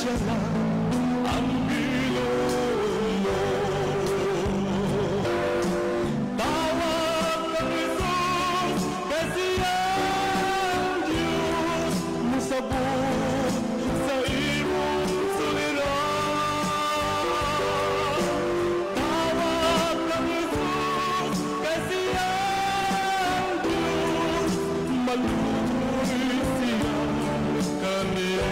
Siya lang ang Ginoo. Tawag kang Jesus, kay siya ang Diyos, musabot sa imong suliran. Tawag kang Jesus, kay siya ang Diyos, maluoy siya kanimo.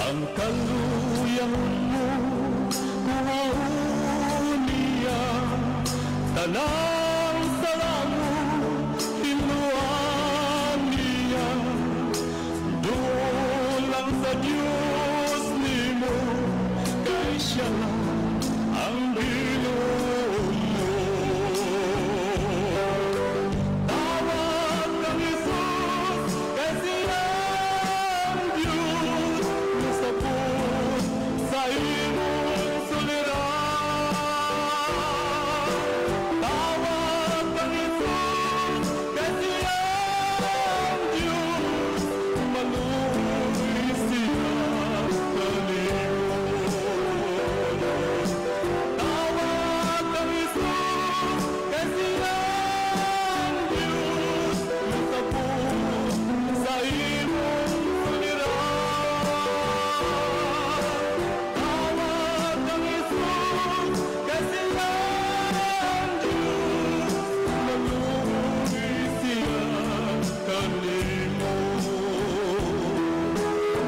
Ang kaluyan mo, kuhaon niya, tanang sala mo, hinluan niya. Duol lang sa Diyos nimo, kay siya lang ang Ginoo mo. Tawag kang Jesus, kay siya ang Diyos, musabot sa imong suliran. Tawag kang Jesus, kay siya ang Diyos, maluoy siya kanimo. Tawag kang Jesus, kay siya ang Diyos, musabot sa imong suliran. Tawag kang Jesus, kay siya ang Diyos, maluoy siya kanimo.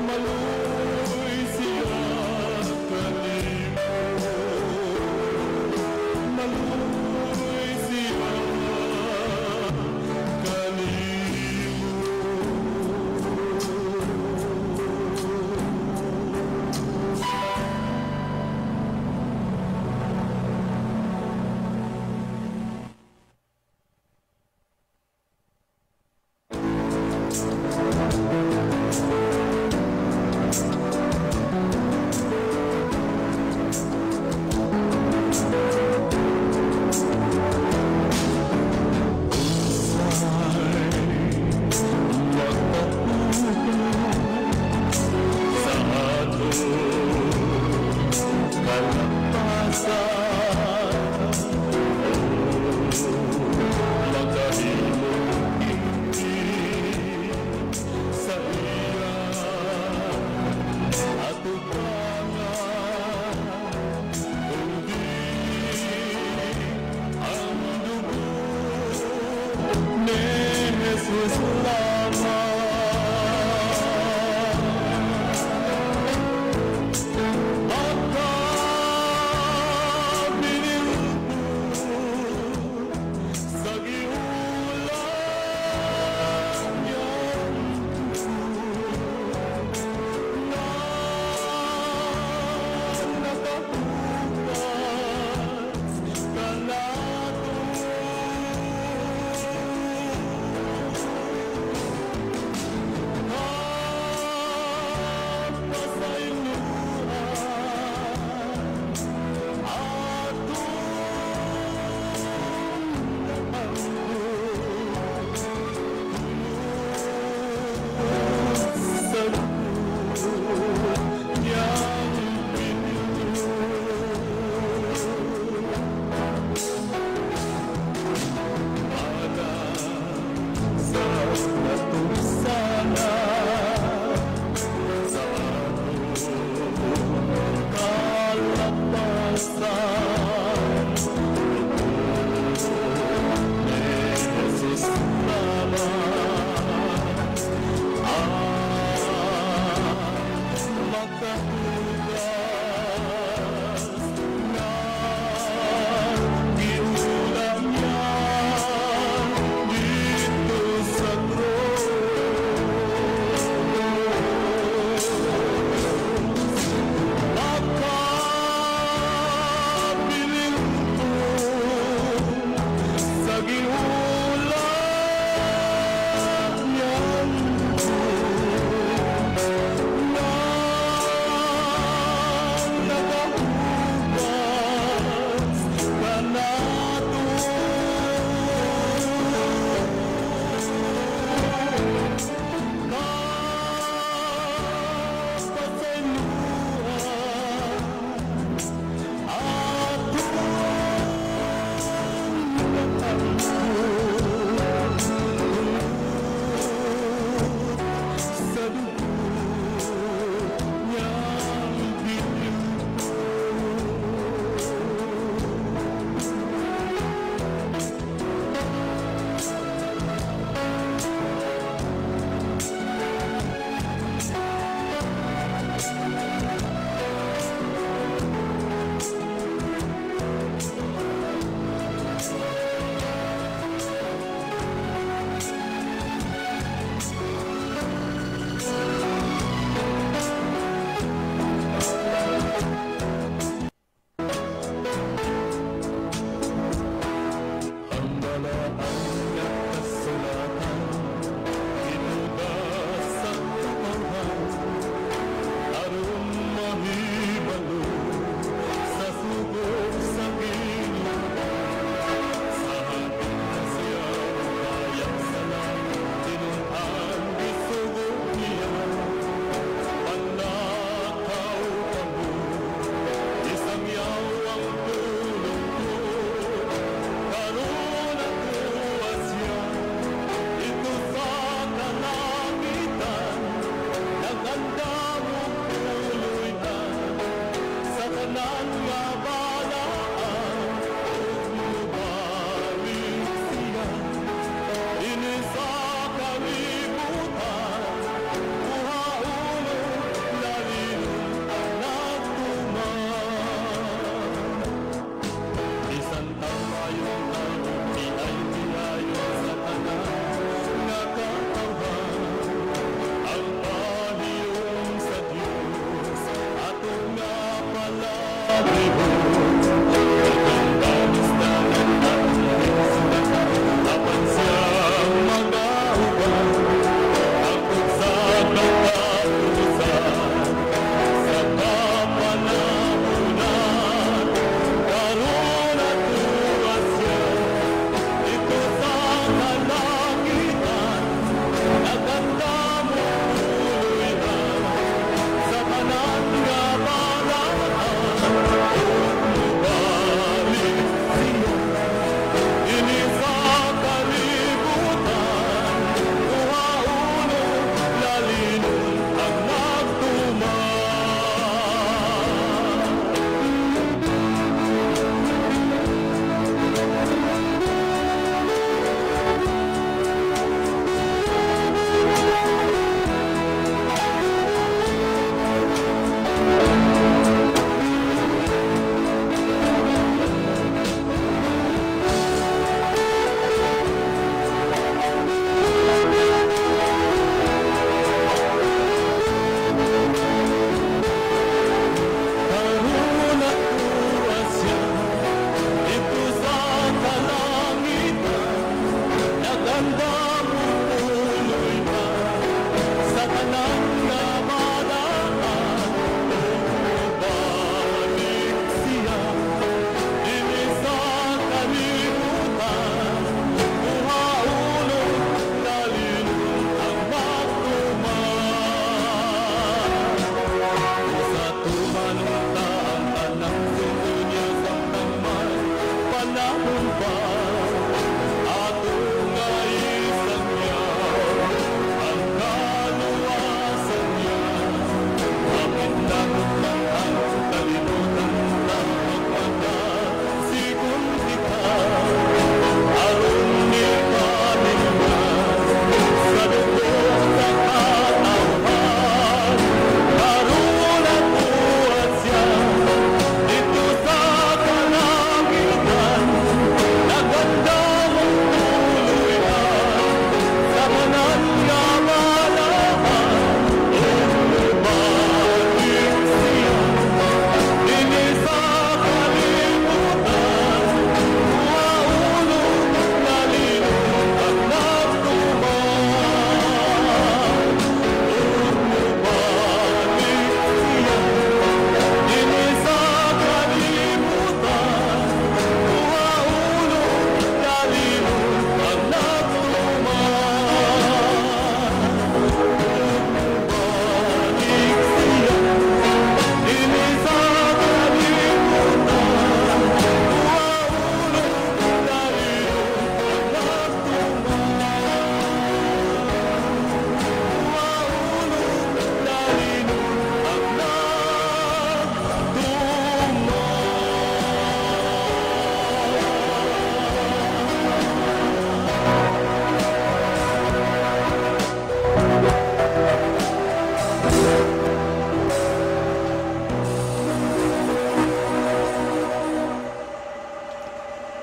Maluoy siya kanimo. Maluoy siya kanimo. Sa atong kalapasan, makahimo sa iyang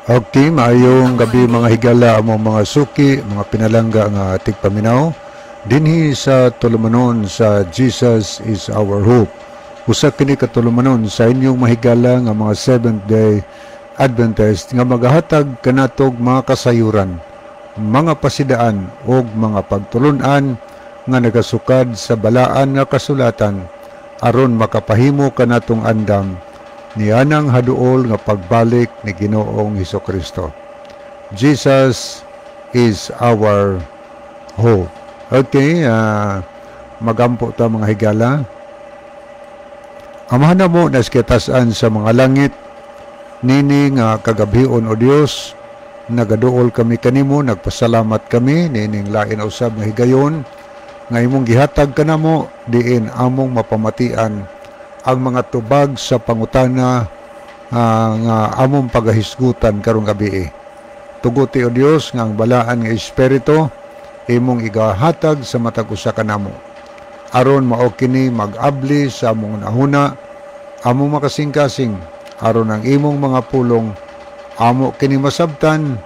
Okay, maayong gabi, mga higala, among mga suki, mga pinalangga nga tigpaminaw dinhi sa tulumanon sa Jesus Is Our Hope. Usa kini ka tulumanon sa inyong mahigala nga mga Seventh Day Adventist nga magahatag kanatog mga kasayuran, mga pasidaan ug mga pagtulunan nga nagasukad sa balaan nga kasulatan aron makapahimo kanatong andam nianang haduol nga pagbalik ni Ginoong Kristo. Jesus is our hope. Okay, magampo ta, mga higala. Amahan namo na katasan sa mga langit, nini nga kagabhion, o Dios, nagaduol kami kanimo, nagpasalamat kami nining lain usab nga higayon nga imong gihatag kanamo diin among mapamatian ang mga tubag sa pangutana nga among pagahisgutan karong gabi. Tuguti, o Dios, nga ang balaan nga espiritu imong igahatag sa matag usa kanamo aron mao kini mag-abli sa among nahuna, among makasingkasing, aron ang imong mga pulong amo kini masabtan,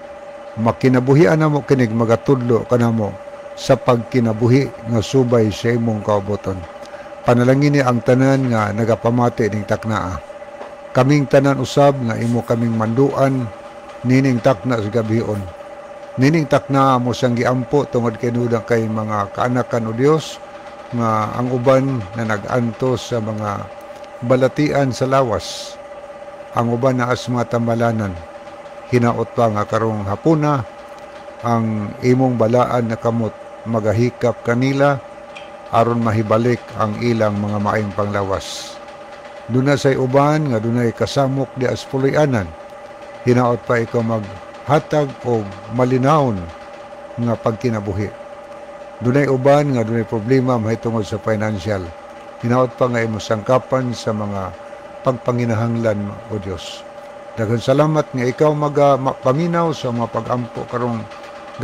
makinabuhian namo kinig magatudlo kanamo sa pagkinabuhi nga subay sa imong kaubuton. Panalangini ang tanan nga nagapamati ning taknaa. Kaming tanan usab nga imo kaming manduan nining takna sa gabion. Nining takna mo siyang giampo tungod kay kay mga kaanakan, o Dios, nga ang uban na nag-antos sa mga balatian sa lawas. Ang uban na as mga tambalanan. Hinaot pa nga karong hapuna ang imong balaan na kamot magahikap kanila aron mahibalik ang ilang mga maayong panglawas. Duna say uban nga dunay kasamok di as puloy-anan. Hinaot pa ikaw maghatag og malinawon nga pagkinabuhi. Dunay uban nga dunay problema mahitungod sa financial. Hinaot pa nga imo sangkapan sa mga pagpanginahanglan, o Dios. Daghang salamat nga ikaw magapaminaw sa mga pag-ampo karong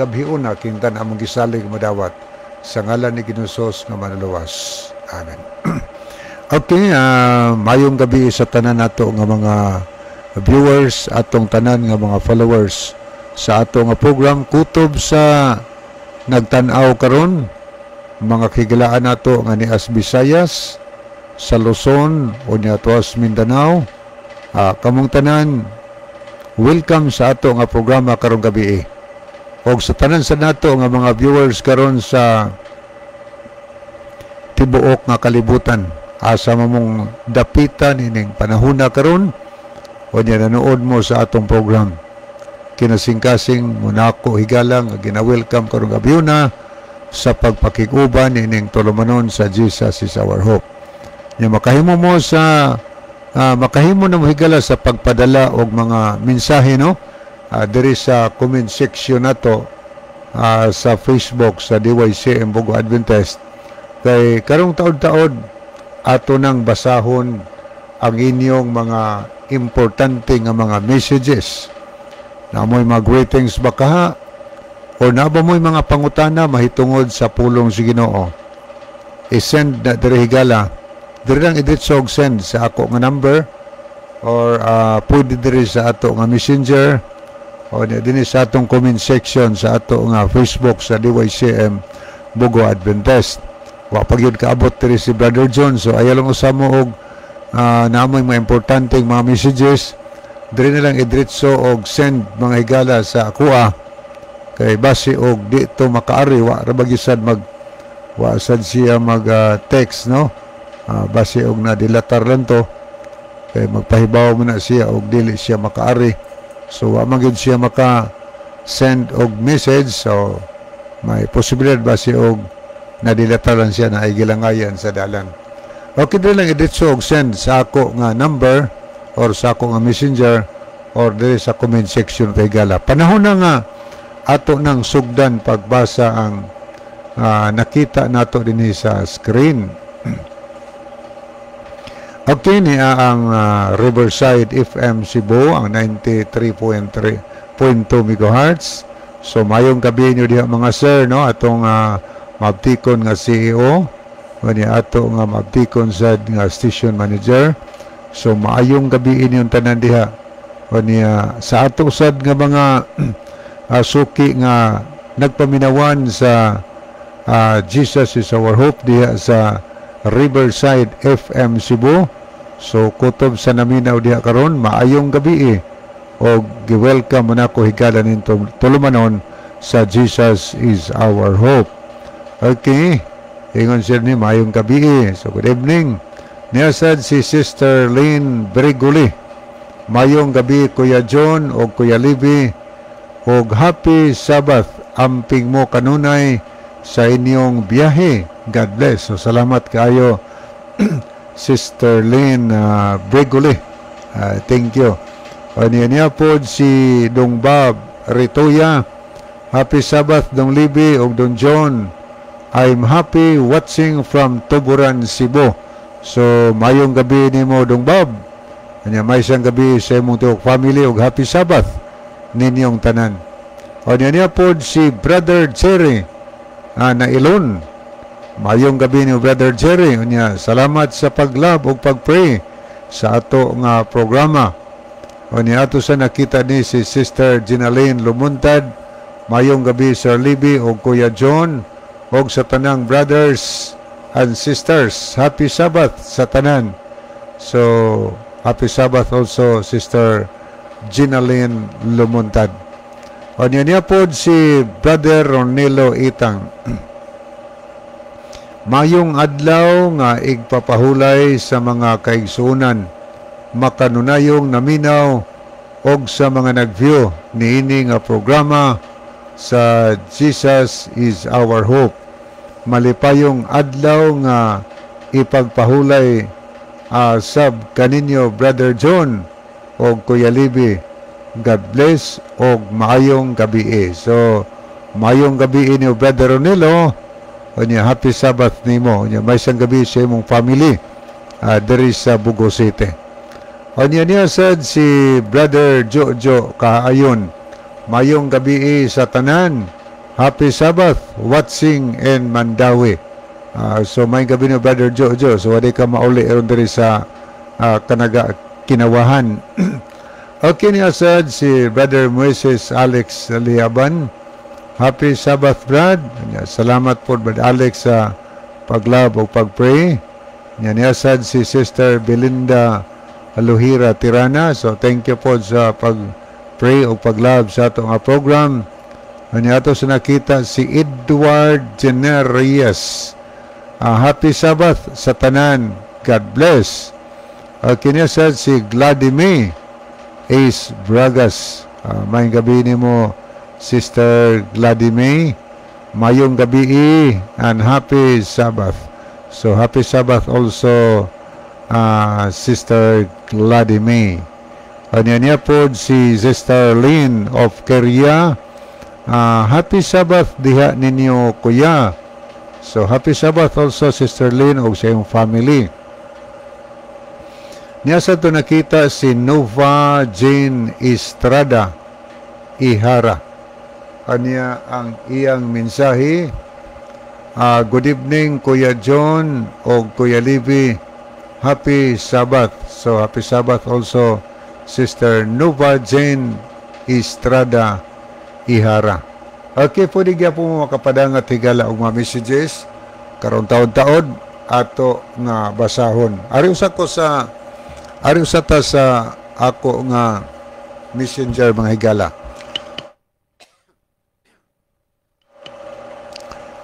gabhiuna kintan among gisalig madawat sa ngalan ni Ginoong nga manluwas. Amen. Okay, mayong gabi sa tanan nato nga mga viewers, atong tanan nga mga followers sa ato nga program, kutob sa nagtan-aw karon, mga kahigalaan nato nga nias Visayas, sa Luzon o niatuas Mindanao. Kamong tanan, welcome sa ato nga programa karong gabi. Og sa tanan sa nato nga mga viewers karon sa tibuok nga kalibutan, asa mo mong dapitan ining panahona karon o niya nanood mo sa atong program, kinasingkasing munako higala nga gina-welcome karong gabi na sa pagpakiguban ining tulumanon sa Jesus Is Our Hope. Nya makahimo na mo, higala, sa pagpadala og mga mensahe, no, diri sa comment section nato sa Facebook sa DYCM Bogo Adventist, kay karong taod-taod ato nang basahon ang inyong mga importante nga mga messages. Na mo'y mga greetings ba kaha o na ba mo'y mga pangutana mahitungod sa pulong si Ginoo, i-send na diri, higala. Diri lang idiretso og send sa ako nga number or pwede diri sa ato nga Messenger o dinhi sa atong comment section sa ato nga Facebook sa DYCM Bogo Adventist. Wa pa gyud kaabot diri si Brother John, so ayaw lang usa mo og namoy mga importanteng mga messages, diri na lang idiretso og send, mga higala, sa akoa, kay base og di to makaari, wa ra ba gyud sad mag wa sad siya mag text, no, base og nadilatar lang to, kay magpahibaw mo na siya og dili siya makaari, so wa man gyud siya maka send og message. So may posibilidad base og nadilatar lang siya na ay gilangayan sa dalan. Okay, dili lang idiretso og send sa ako nga number or sa ako nga Messenger or diri sa comment section kay gala. Panahon na nga ato nang sugdan pagbasa ang nakita nato dinhi sa screen. Okay, niya ang Riverside FM Cebu, ang 93.3.2 MHz. So mayong gabi niyo diha, mga sir, no, atong mabtikon nga CEO, niya ato nga mabtikon sad nga station manager. So maayong gabi inyong tanan diha. O niya sa ato sad nga mga suki nga nagpaminawan sa Jesus is Our Hope diha sa Riverside FM Cebu. So kutob sa naminaw diha karon, maayong gabi eh. O gi-welcome mo nako higala nito tulumanon sa Jesus is Our Hope. Okay. Ingon siya ni maayong gabi eh. So good evening. Niya sad si Sister Lynn Briguli. Mayong gabi, Kuya John o Kuya Libby, og happy Sabbath. Amping mo kanunay sa inyong biyahe. God bless. So salamat kaayo, Sister Lynn Briguli. Thank you. O niya niya po si Dong Bob Ritoya. Happy Sabbath, Dong Libby og Dong John. I'm happy watching from Tuburan, Cebu. So mayong gabi nimo, Dong Bob. Anya may isang gabi sa imong tibuok family ug happy Sabbath ninyong tanan. O niya niya po si Brother Jerry na Ilon. Mayong gabi ni Brother Jerry. Unya, salamat sa pag-love ug pag-pray sa ato nga programa. O niya ato sa nakita ni si Sister Ginaline Lumuntad. Mayong gabi, Sir Libby ug Kuya John ug sa tanang brothers and sisters. Happy Sabbath sa tanan. So, happy Sabbath also, Sister Ginaline Lumuntad. O niya niya po si Brother Ronelo Itang. Mayong adlaw nga igpapahulay sa mga kaigsuonan makanunayong naminaw og sa mga nag-view niini nga programa sa Jesus is Our Hope. Malipayong adlaw nga ipagpahulay sab kaninyo, Brother John og Kuya Libby. God bless og maayong gabi. So maayong gabi ni Brother Ronelo. Unya happy Sabbath nimo. Unya may isang gabi sa imong family diri sa Bogo City. Unya niya sad si Brother Jojo Kaayon. Mayong gabi sa tanan. Happy Sabbath watching in Mandaue. So may gabi ni Brother Jojo. So wala ka mauli aron diri sa Kanaga Kinawahan. Okay, niya sad si Brother Moises Alex Liaban. Happy Sabbath, Brad. Salamat po, Brad Alex, sa pag-love o pag-pray. Yan niya sad si Sister Belinda Aluhira Tirana. So thank you po sa pag-pray o pag-love sa atong program. Ano ato sa nakita si Edward Generes. Happy Sabbath sa tanan. God bless. Kini sad si Gladimir Ace Bragas. May gabi nimo, Sister Gladimir. Mayong gabi and happy Sabbath. So happy Sabbath also, Sister Gladimir. Kanya niya po si Sister Lynn of Korea. Happy Sabbath diha ninyo, kuya. So happy Sabbath also, Sister Lynn, ug sa iyong family. Niya sa to nakita si Nova Jane Estrada Ihara. Kanya ang iyang mensahe. Good evening, Kuya John o Kuya Libby. Happy Sabbath. So happy Sabbath also, Sister Nova Jane Estrada Ihara. Okay, pwede gyapon mo makapadangat, higala, og mga messages karon taon-taon ato nga basahon. Ari usa ta sa ako nga messenger, mga higala.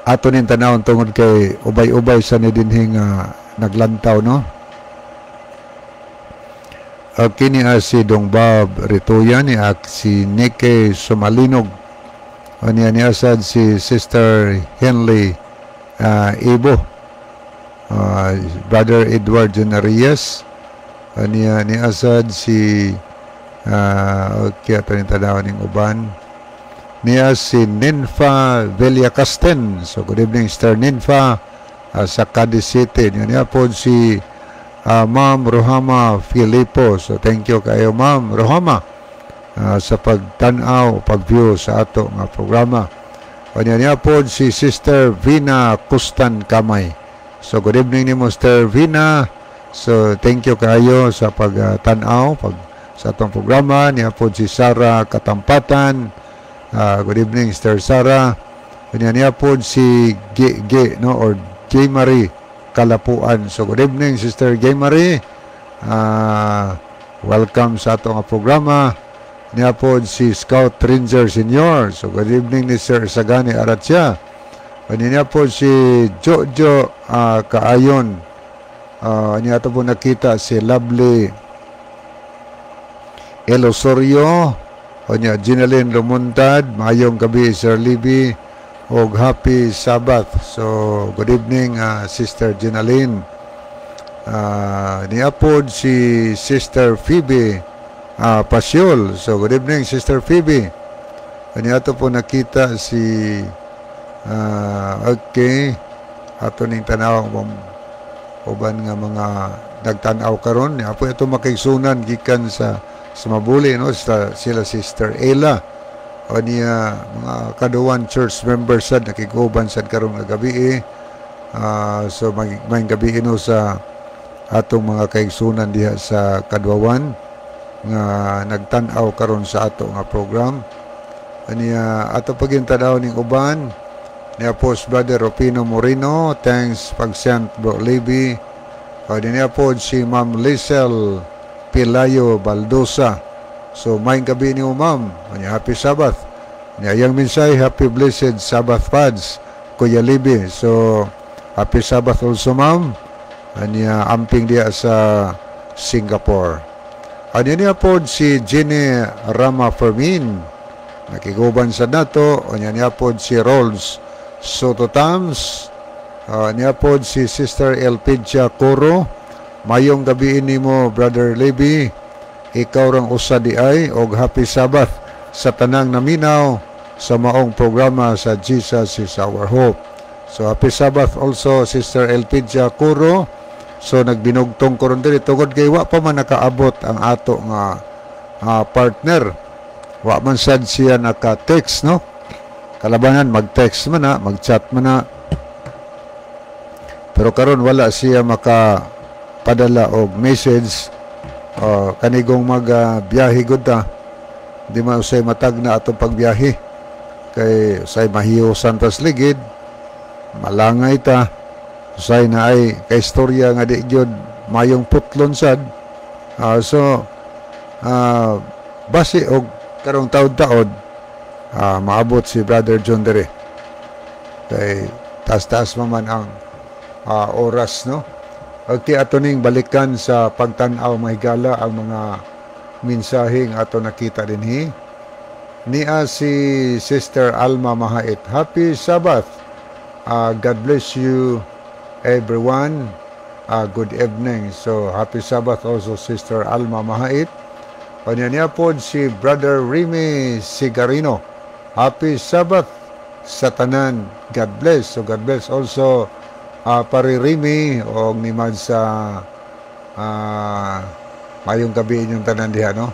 Ato ning tanawon tungod kay ubay-ubay sa ni dinhi nga naglantaw, no. Kini si Dong Bob Ritoya ni ak si Nike Sumalinog. Niya niya sad si Sister Henley Ibo. Brother Edward Genarias. Niya ni asad si okay, ato ning tanawon ning uban. Niya si Ninfa Villacasten. So good evening, Sister Ninfa, sa Cadiz City. Niya niya po si Ma'am Rohama Filipo. So thank you kayo, Ma'am Rohama, sa pagtan-aw, pag-view sa ato nga programa. Kanya niya po si Sister Vina Kustan Kamay. So good evening nimo, Sister Vina. So thank you kayo sa pagtan-aw, pag sa atong programa. Niya po si Sara Katampatan. Good evening, Sister Sara. Niya niya po si G, G, no, or J. Marie Kalapuan. So good evening, Sister J. Marie. Welcome sa atong programa. Niya po si Scout Ranger Senior. So good evening ni Sir Sagani Aratsya. Niya po si Jojo Kaayon. Niya ato po nakita si Lovely El Osorio. O niya, Ginaline Lumuntad. Maayong gabi, Sir Libby. Og happy Sabbath. So, good evening, Sister Ginaline. Niya po si Sister Phoebe Pasiol. So, good evening, Sister Phoebe. Niya ato po nakita si okay, ato ning tanaw uban nga mga nagtan-aw karon. Niya po ito makaigsunan gikan sa Mabuli, no, sa, sila Sister Ella o niya, mga Kaduan Church members sad nakiguban sad karon nga gabi eh. So may gabi no sa atong mga kaigsunan diha sa Kadwawan nga nagtan-aw karon sa ato nga program. Aniya ato pagin tan-aw ning uban. Niya po si Brother Rufino Moreno, thanks pag-send, Bro Libby. O niya po si Ma'am Lisel Pilayo Baldosa. So maayong gabi niyo, ma'am. Anya, happy Sabbath. Niya yang mensahe, happy blessed Sabbath pads, Kuya Libby. So happy Sabbath also, ma'am. Anya amping diya sa Singapore. Anya niya po si Jenny Rama Fermin. Nakiguban sa nato. Anya niya po si Rolls Soto Tams. Niya po si Sister Elpidia Coro. Mayong gabi nimo, Brother Levi. Ikaw rang usa di ay og happy Sabbath sa tanang naminaw sa maong programa sa Jesus is Our Hope. So happy Sabbath also, Sister Elpidia Coro. So nagbinugtong ko ron diri tungod kay wa pa man nakaabot ang ato nga partner. Wa man sad siya naka-text, no? Kalabanan mag-text man na, mag-chat man na. Pero karon wala siya maka padala og message. Kanigong mag biyahe gud ta, di man usay matag na atong pagbiyahe kay usay mahiyosan tas ligid, malangay ta, usay na ay kay istorya nga di gyud mayong putlon sad. So base og karong taod-taod, maabot si Brother John dere kay taas-taas man man ang oras, no? Okay, ato ning balikan sa pagtan-aw, mahigala, ang mga mensaheng ato nakita dinhi. Nia si Sister Alma Mahait. Happy Sabbath. God bless you everyone. Good evening. So happy Sabbath also, Sister Alma Mahait. Kanya niya po si Brother Remy Sigarino. Happy Sabbath sa tanan. God bless. So God bless also, Pare Remy o ni man sa mayong gabi inyong tanan diha, no?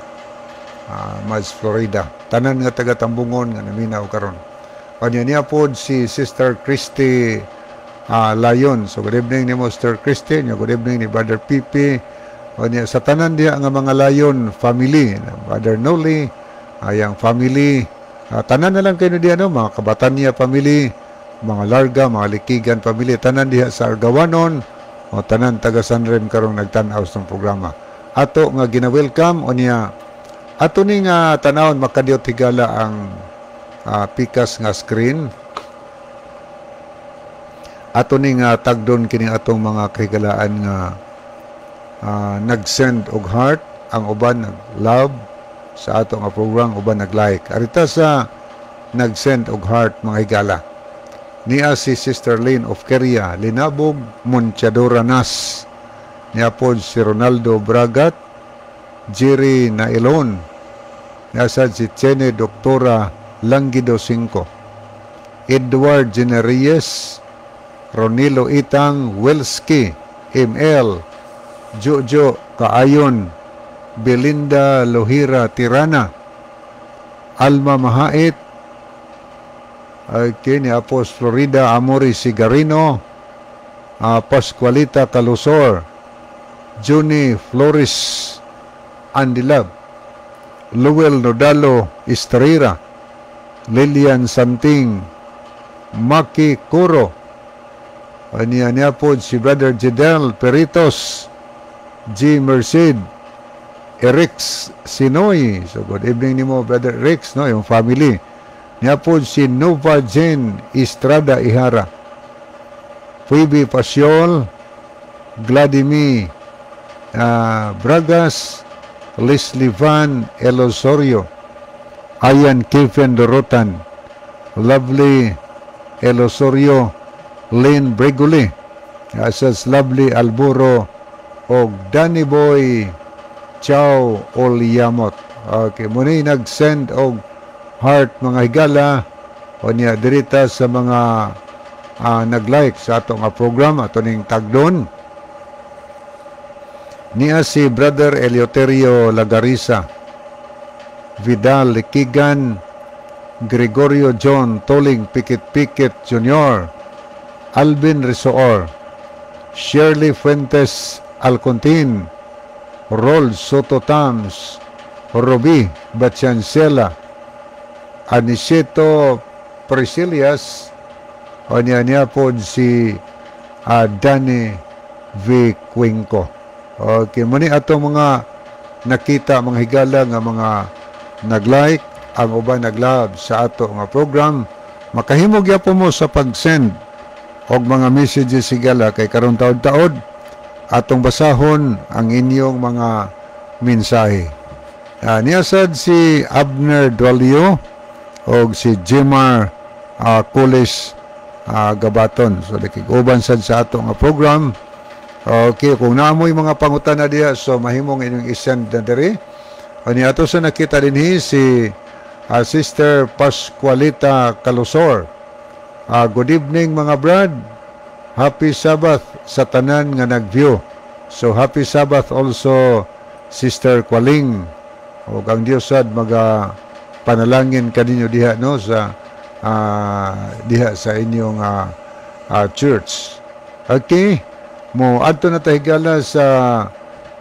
Mads Florida. Tanan nga taga Tambungon nga naminaw karon. Kanya niya po si Sister Christy Layon. So good evening ni Sister Christy, nya good evening ni Brother Pipi. Kanya sa tanan diha nga mga Layon family, Brother Noli, ayang family, tanan na lang kayo diha, no, mga Kabatanya family, mga Larga, mga Likigan family, tanan diha sa Argawanon, o tanan taga Sanrem karong nagtan-aw sa programa. Ato nga gina-welcome o niya ato ni nga tanawon makadiyot, higala, ang pikas nga screen. Ato ni nga tagdon kini atong mga kahigalaan nga nag-send og heart, ang uban nag-love sa ato nga program, uban nag-like. Arita sa nag-send og heart, mga higala. Niya si Sister Lynn of Keria, Linabog, Monchadora Nas. Niya po si Ronaldo Bragat, Jerry Nailon. Niya sad si Chene Doktora Langido 5. Edward Generiyes, Ronilo Itang, Welski, ML, Jojo Kaayon, Belinda Lohira Tirana, Alma Mahait, okay, ni Apos Florida Amori Sigarino, Pascualita Calusor, Juni Flores Andilab. Luel Nodalo Estrera, Lilian Santing, Maki Kuro, niya niya po si Brother Jidel Peritos, G. Merced, Erix Sinoy. So good evening nimo, Brother Rex, no, yung family. Niya po si Nova Jane Estrada Ihara, Phoebe Pasiol, Gladimir Bragas, Leslie Van Elosorio, Ayan Kevin Dorotan, Lovely Elosorio, Lynn Breguli, Asas Lovely Alburo, og Danny Boy Chow Olyamot. Okay, muni nag-send og heart, mga higala, o niya dirita sa mga nag-like sa atong program ato ning tagdon. Niya si Brother Eleuterio Lagarisa, Vidal Likigan, Gregorio John Toling Pikit Pikit Jr., Alvin Risoor, Shirley Fuentes Alcontin, Rol Soto Tams, Ruby Bachancela, Aniceto Priscilias, o niya niya po si Danny V. Cuenco. Okay, muni atong mga nakita, mga higala, nga mga nag-like, ang uban nag-love sa ato nga program. Makahimog po mo sa pag-send og mga messages, higala, kay karon taod-taod atong basahon ang inyong mga mensahe. Niya sad si Abner Dualio og si Jimar Kulis Gabaton. So nakig-uban sad sa ato nga program. Okay, kung naamoy mga pangutana diha, so mahimong inyong i-send na diri. Ani ato sa nakita dinhi si Sister Pascualita Calusor. Good evening, mga brad. Happy Sabbath sa tanan nga nag-view. So happy Sabbath also, Sister Kwaling. O ang Dios sad maga panalangin kaninyo diha, no, sa diha sa inyong church. Okay. Mo adto na ta, higala, sa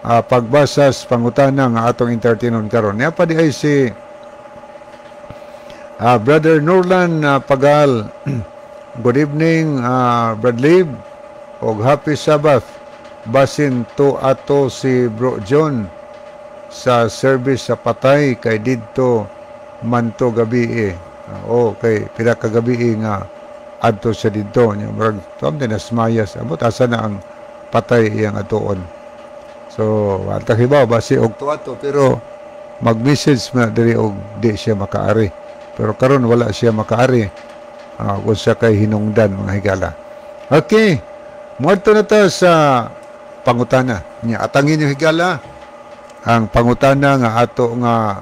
pagbasa sa pangutana nga atong entertainon karon. Niya pa di ay si Brother Norlan Pagal. Good evening, Brad Lib, og happy Sabbath. Basin to ato si Bro John sa service sa patay kay didto man to gabi eh. Oh, kay pila ka gabi nga adto siya didto nya murag tuam din nasmayas amot asa na ang patay iyang atuon. So, wa ta hibaw basi og tuato, pero mag-message na diri og di siya makaari. Pero karon wala siya makaari kung siya kay hinungdan, mga higala. Okay, muadto na ta sa pangutana. Nya atangin yung, higala, ang pangutana nga ato nga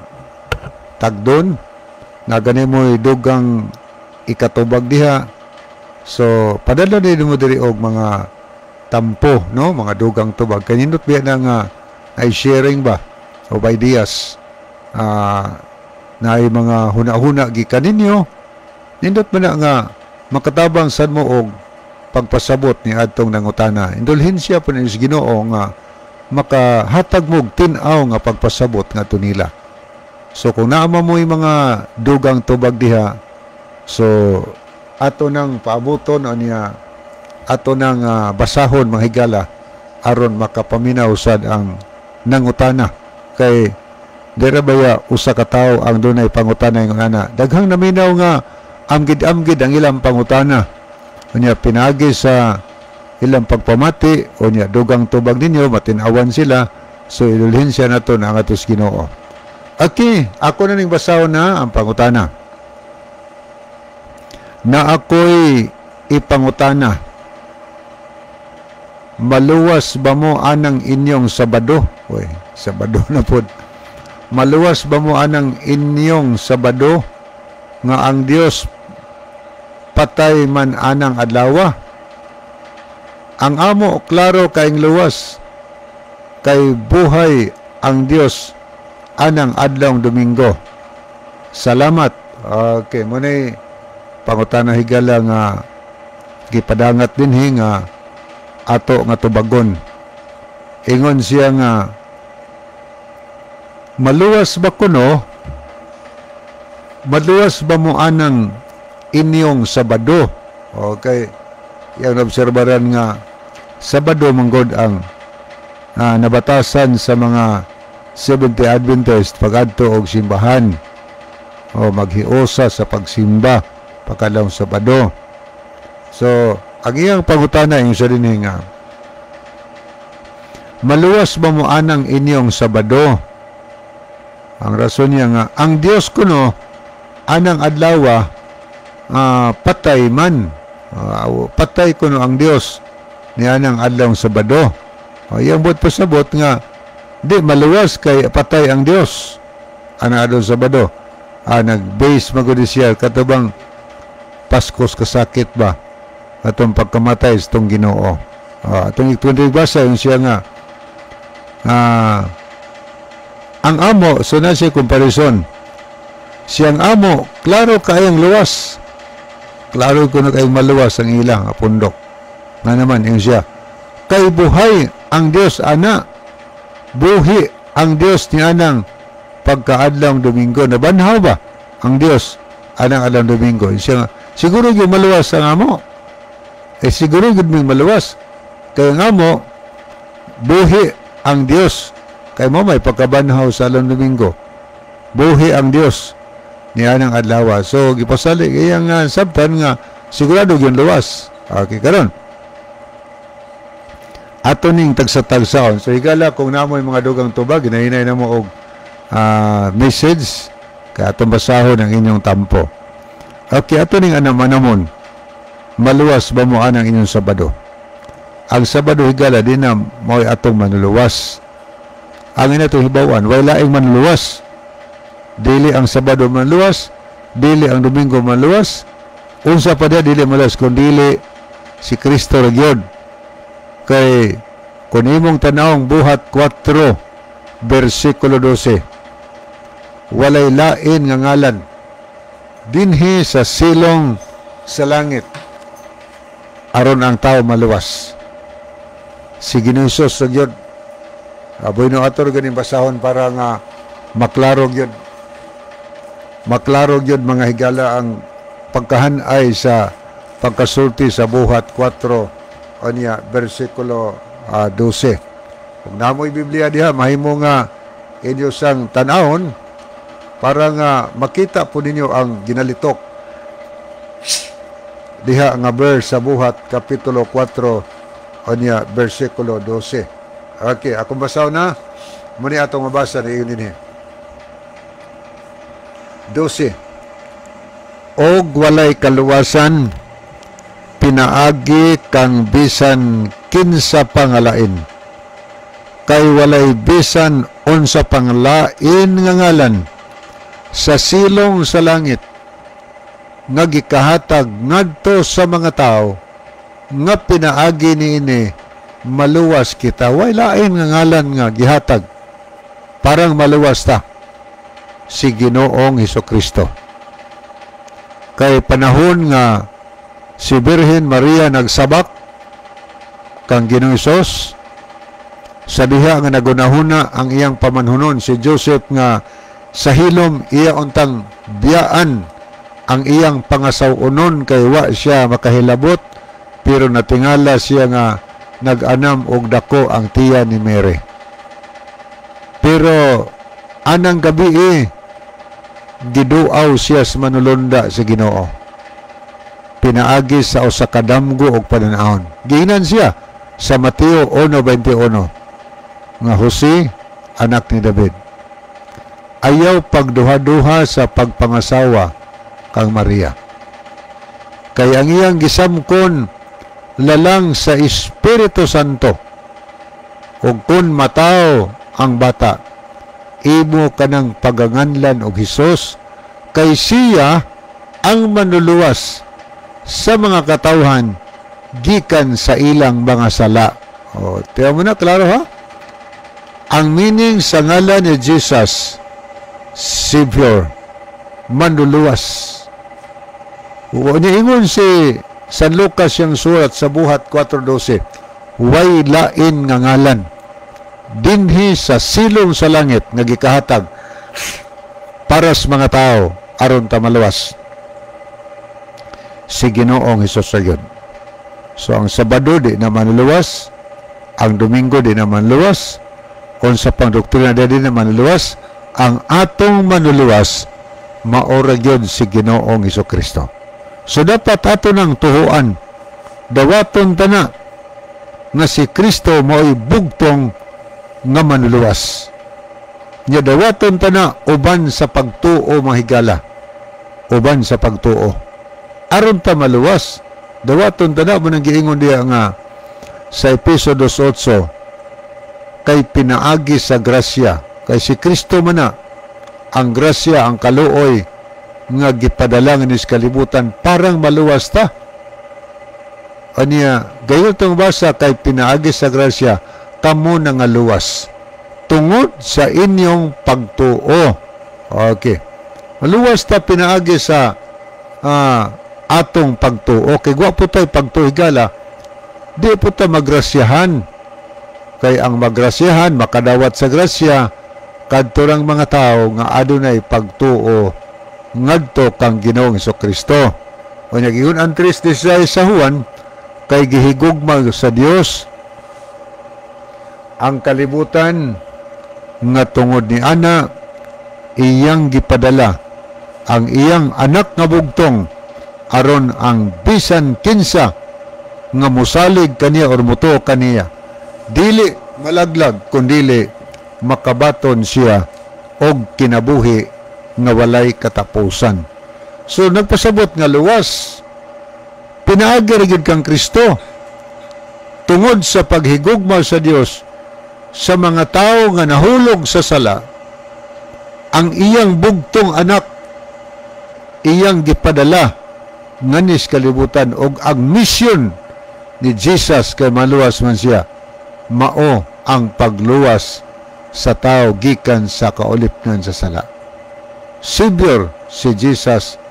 tagdon na gani mo'y dugang ikatubag diha. So padala din mo diri og mga tampo, no, mga dugang tubag. Kanindot biya na nga ay sharing ba of ideas, na ay mga huna-huna gikan ninyo, nindot man na nga makatabang sad mo og pagpasabot ni adtong nangutana. Indulhensiya po ni Ginoo nga makahatag mo og tin-aw nga pagpasabot nga nila. So kung naama mo yung mga dugang tubag diha, so ato nang paabuton o niya ato nang basahon, mga higala, aron makapaminaw sad ang nangutana, kay dira baya usa ka tawo ang dunay pangutana ingon ana. Daghang naminaw nga amgid-amgid ang ilang pangutana, unya pinagi sa ilang pagpamati o niya dugang tubag ninyo matin-awan sila. So idulhensiya nato na ang atos Ginoo. Okay, ako na ning basahon na ang pangutana na ako'y ipangutana. Maluwas ba mo anang inyong Sabado? Uy, Sabado na pod. Maluwas ba mo anang inyong Sabado nga ang Dios patay man anang adlawa? Ang amo klaro kaing luwas kay buhay ang Dios anang adlawng Domingo. Salamat. Okay, mo ni pangutana, higala, nga gipadangat dinhi nga ato nga tubagon. Ingon siya nga Maluwas ba kuno? Maluwas ba mo anang inyong Sabado? Okay. Yang obserbaran nga Sabado manggod ang nabatasan sa mga Seventh-day Adventist pagadto og simbahan o maghiusa sa pagsimba pagkadlawng Sabado. So, ang iyang pangutana yung sa dinhi nga, maluwas ba mo anang inyong Sabado? Ang rason niya nga, ang Dios kuno anang adlaw patay man. Patay kuno ang Dios niya anang adlaw Sabado. Iyang buot pasabot nga di maluwas kay patay ang Dios anang adlaw Sabado. Nag-base magud siya katubang Paskos kasakit ba atong pagkamatay sa itong Ginoo. Atong basa yung siya nga ang amo, so na siya comparison. Siyang amo, klaro kayang luwas. Klaro kuno kayong maluwas ang ilang pundok. Nga naman, yung siya, kay buhay ang Dios ana, buhi ang Dios ni anang pagkaadlawng Domingo. Nabanhaw ba ang Dios anang adlawng Domingo? Yung siya nga, siguro yung maluwas ang amo. Eh siguro yung may maluwas. Kaya ang amo, buhi ang Dios. Kay mo may pagkabanhaw sa adlawng Domingo. Buhi ang Dios niya ng adlaw. So gipasali iyang sabtan nga sigurado gyud luwas. Okay, karon. Ato ning tagsa-tagsaon. So higala kung namoy mga dugang tubag, ginahinay na mo og message kay atong basahon ang inyong tampo. Okay, ato ning anam-anamon. Maluwas ba mo anang inyong Sabado? Ang Sabado, higala, di na mo'y atong manuluwas. Ang ina itong hibawan, way laing manuluwas. Dili ang Sabado manuluwas, dili ang Domingo manuluwas, unsa pa diya dili maluwas, kung dili si Kristo ra gyud. Kay kung imong tanawong Buhat 4, versikulo 12, walay lain nga ngalan dinhi sa silong sa langit aron ang tao maluwas. Si Ginoong Hesus ra gyud. Aboy no ator ganing basahon para nga maklaro gyud. Maklaro gyud, mga higala, ang pagkahanay sa pagkasulti sa Buhat 4 unya versikulo 12. Kung namoy Biblia diha, mahimo nga inyo sang tan-awon para nga makita po ninyo ang ginalitok diha nga verse sa Buhat kapitulo 4 unya versikulo 12. Okay, akong basaw na. Muni atong mabasa ni iyon dinhi. 12. Og walay kaluwasan pinaagi kang bisan kinsa pangalain. Kay walay bisan unsa panglain nga ngalan sa silong sa langit nga gikahatag ngadto sa mga tao nga pinaagi niini maluwas kita. Way lain nga ngalan nga gihatag parang maluwas ta, si Ginoong Hesus Kristo. Kay panahon nga si Birhen Maria nagsabak kang Ginoong Hesus, sa diha nga nagunahuna ang iyang pamanhunon si Joseph nga sa hilom iya untang biyaan ang iyang pangasaw-onon kay wa siya makahilabot, pero natingala siya nga nag-anam og dako ang tiya ni Mary. Pero anang gabi eh, giduaw siya sa manulunda sa Ginoo. Pinaagi sa usa ka damgo og pananawon. Giinan siya sa Mateo 1:21 nga, "Jose, anak ni David, ayaw pagduha-duha sa pagpangasawa kang Maria. Kay ang iyang gisamkon lalang sa Espiritu Santo. Ug kun mataw ang bata, imo kanang paganganlan og Hesus, kay siya ang manluluwas sa mga katawhan gikan sa ilang mga sala." O, tiyan mo na, klaro ha? Ang meaning sa ngalan ni Jesus, Savior, manluluwas. O, niingon si San Lucas yung surat sa Buhat 4:12, way lain nga ngalan. dinhi sa silong sa langit nga gikahatag para sa mga tao aron ta maluwas, si Ginoong Hesus gyud. So ang Sabado di na manluwas, ang Domingo di na manluwas, unsa pang doktrina di na manluwas, ang atong manuluwas maora gyud si Ginoong Hesukristo. So dapat ato nang tuhuan, dawaton ta na nga si Kristo mao'y bugtong nga manuluwas. Nya dawaton ta na uban sa pagtuo, mga higala. Uban sa pagtuo. Aron ta maluwas, dawaton ta na mo nang giingon diha nga sa Epeso 2:8, kay pinaagi sa grasya, kay si Kristo man na ang grasya, ang kaluoy nga gipadala nga sa kalibutan parang maluwas ta. Aniya, gayon tong basa, kay pinaagi sa grasya kamo na nga luwas tungod sa inyong pagtuo. Okay. Maluwas ta pinaagi sa atong pagtuo. Kay wa po tay pagtuo, higala, di po ta magrasyahan. Kay ang magrasyahan, makadawat sa grasya, kadto rang mga tao nga adunay pagtuo ngadto kang Ginoong Hesukristo. O nagingon ang 3:16 sa Juan, kay gihigugma sa Dios ang kalibutan nga tungod ni ana iyang gipadala ang iyang anak nga bugtong aron ang bisan kinsa nga mosalig kaniya or mutuo kaniya dili malaglag kundili makabaton siya og kinabuhi nga walay katapusan. So nagpasabot nga luwas pinaagi ra gyud kang Kristo tungod sa paghigugma sa Dios sa mga tao nga nahulog sa sala. Ang iyang bugtong anak iyang gipadala nganis kalibutan, og ang misyon ni Jesus kay maluwas man siya, mao ang pagluwas sa tao gikan sa kaulipnan sa sala. Savior si Jesus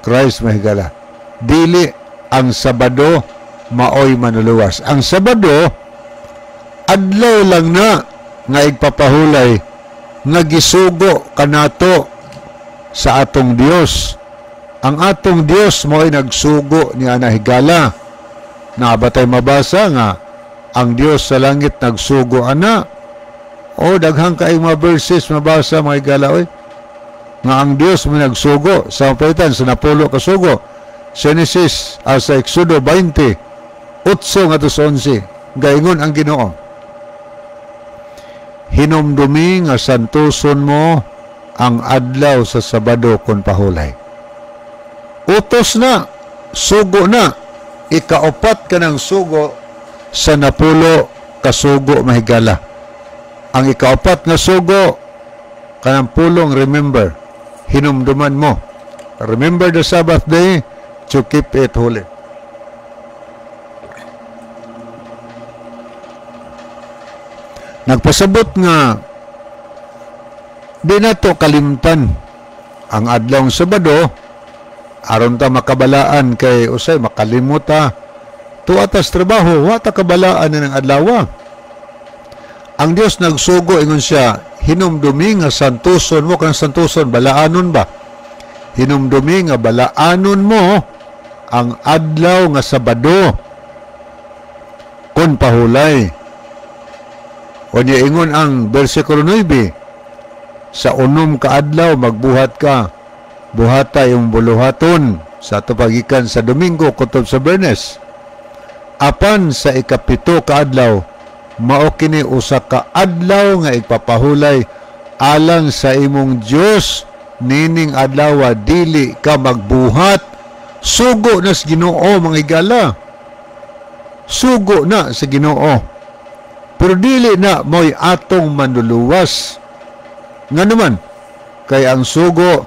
Christ, mahigala. Dili ang Sabado maoy manuluwas. Ang Sabado adlaw lang na nga igpapahulay nga gisugo kanato sa atong Dios. Ang atong Dios mo'y nagsugo ni ana, higala. Naabatay mabasa nga ang Dios sa langit nagsugo ana. O daghang kay mga verses mabasa, mga higala, oy, nga ang Dios mo nagsugo sa palitan sa napulo kasugo. Genesis sa Exodo 20:8 ngadto sa 11, gaingon ang Ginoo, "Hinumdumi nga santuson mo ang adlaw sa Sabado kon pahulay." Utos na, sugo na, ikaupat ka ng sugo sa napulo kasugo, mahigala. Ang ikaupat nga sugo kanang pulong "remember", hinumduman mo. "Remember the Sabbath day to keep it holy." Nagpasabot nga di nato kalimtan ang adlawng Sabado aron ta makabalaan, kay usay makalimot ta tuwa tas trabaho, wa ta kabalaan ng adlaw. Ang Dios nagsugo, ingon siya, "Hinumdumi nga santuson mo." Kang santuson, balaanon ba? "Hinumdumi nga balaanon mo ang adlaw nga Sabado kon pahulay." O niya ingon ang versikulo 9, "Sa unom ka adlaw magbuhat ka, buhata yung buluhaton," sa ato pagikan sa Domingo kutob sa Bernes. "Apan sa ikapito ka adlaw, mao kini usa ka adlaw nga igpapahulay alang sa imong Dios, nining adlaw dili ka magbuhat." Sugo na sa Ginoo, mga higala. Sugo na sa Ginoo. Pero dili na mo'y atong manluluwas. Nga naman, kay ang sugo